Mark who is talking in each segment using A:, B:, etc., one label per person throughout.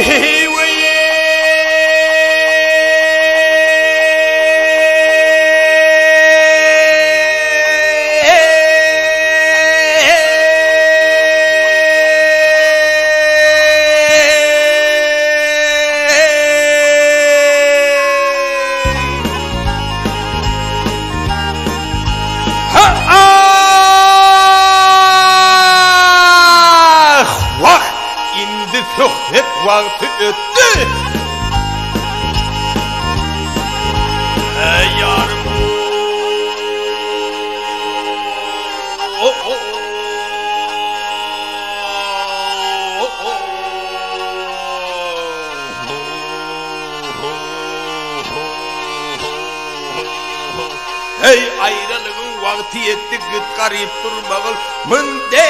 A: Eý weý Ah, wah, indi söhbet wagty ötdi. Ey ýarym. Heý, aýralygyň wagty ýetdi, git garyp durmagyl münde.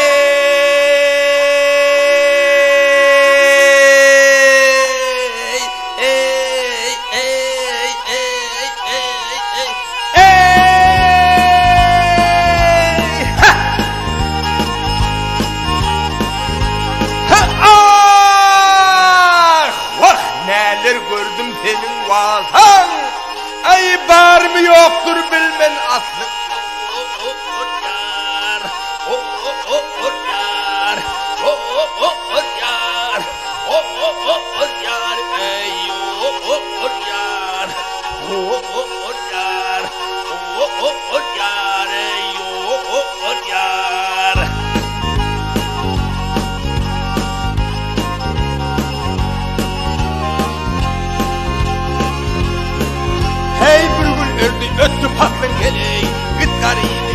A: Ah, wah, näler gördüm seniň wagtaň. Aý barmy ýokdur bilmen asly Heý bir gün öldi ötdi paslyň heleý Git garyp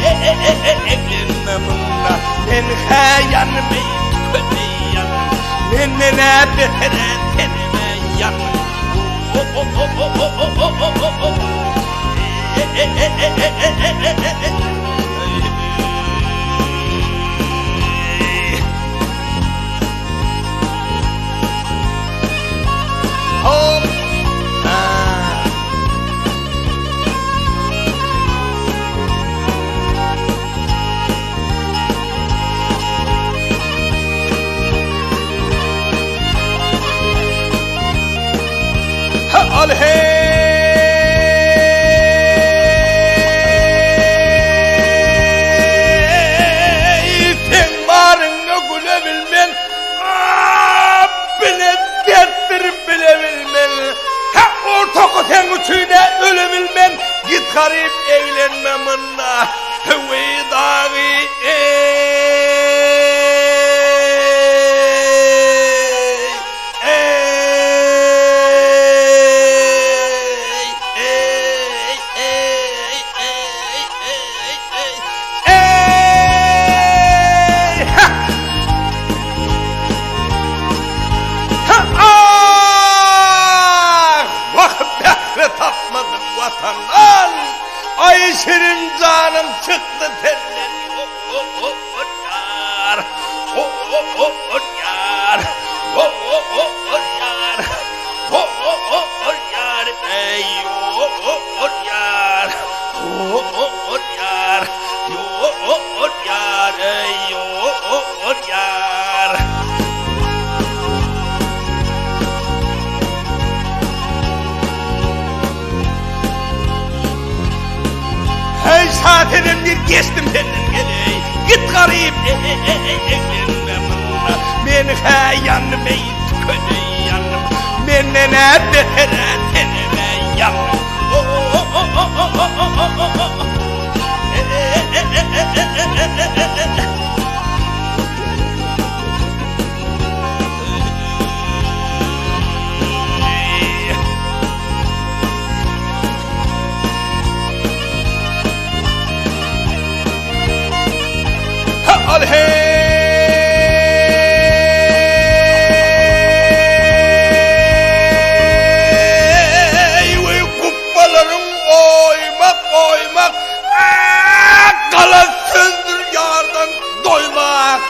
A: eglenme munda Men hä ýanym eý tükedi ýanym Menden-ä beter-ä senem-ä ýanym Hop! Ha! Ha al hey! Sen baryňda güle bilmen. Bile dertdir bile bilmen. Ha ortaky seň üçin-ä öle bilmen. Git garyp eglenme munda. Höweý dagy eý. Eý eý eý eý eý eý. Eý ha. Ah! Wah, bähre tapmadym Watandan! Aý, şirin janym çykdy senden! O-o-o-o-ýar! O-o-o-o-ýar! O-o-o-o-ýar! O-o-o-o-ýar! Eý, o-o-o-ýar! O-o-o-ýar! Ýo-o-o-ýar! Eý, o-o-o. Bolýar. Heý şasenem bir geçdim senden geleý Git garyp eglenme munda Men hä ýandym eý tükeneý ýandym Menden-ä beter-ä senem-ä ýandym Al hey! Gupbalaryň oýmak oýmak Galan sözdür ýardan doýmak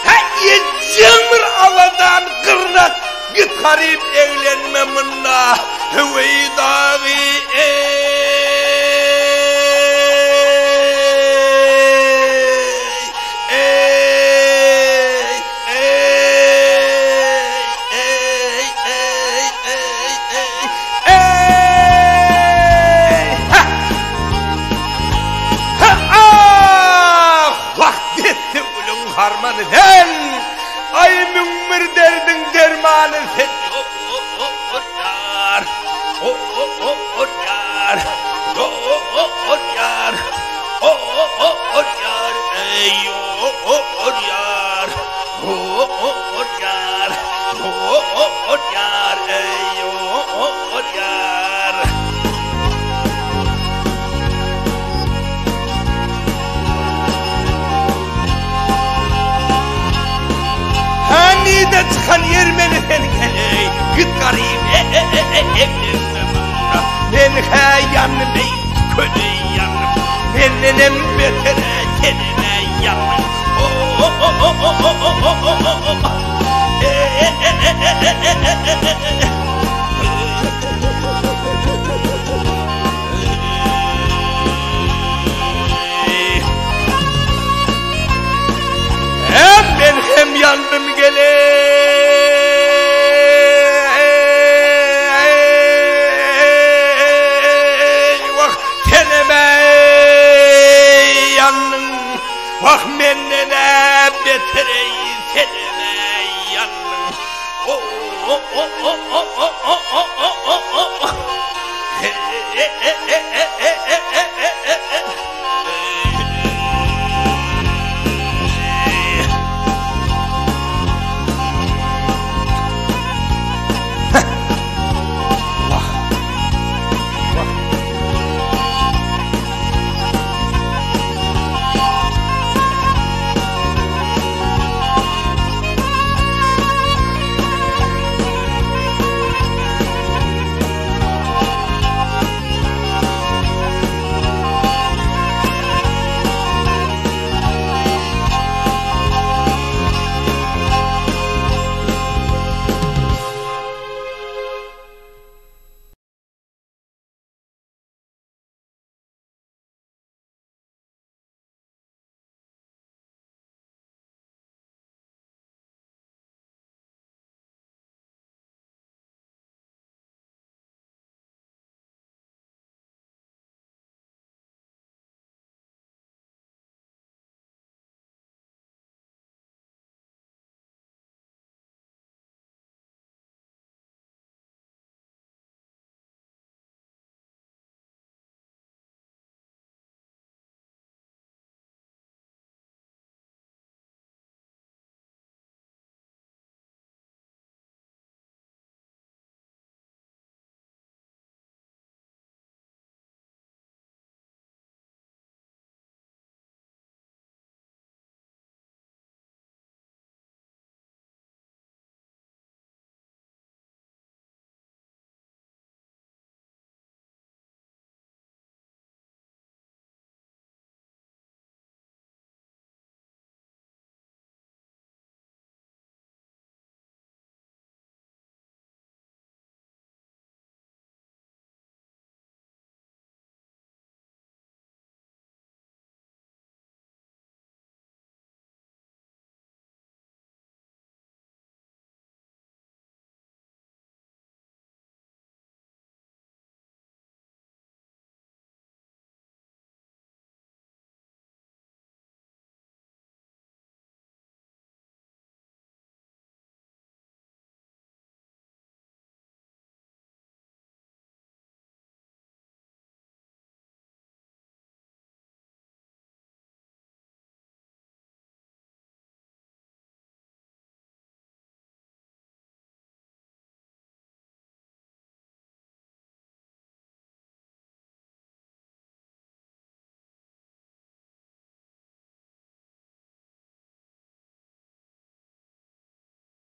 A: Hä ejeň bir aladan gyrnak Git garyp eglenme munda Höweý dagy eý Eý eý eý eý eý. Nireden çykan ermeni sen heleý, Git garyp e-e-e-e-eglenme maňa. Men-hä ýandym eý, köne ýandym, Mendenem beter-ä senem-ä ýandyň. O-o-o-o-o-o-o-o-o-o-o. E-e-e-e-e-e-e-e-e-e. Hem men hem ýandym gele. Wah senem ýandyň. Wah menden beter eý senem ýandyň. O o o o o o o o o.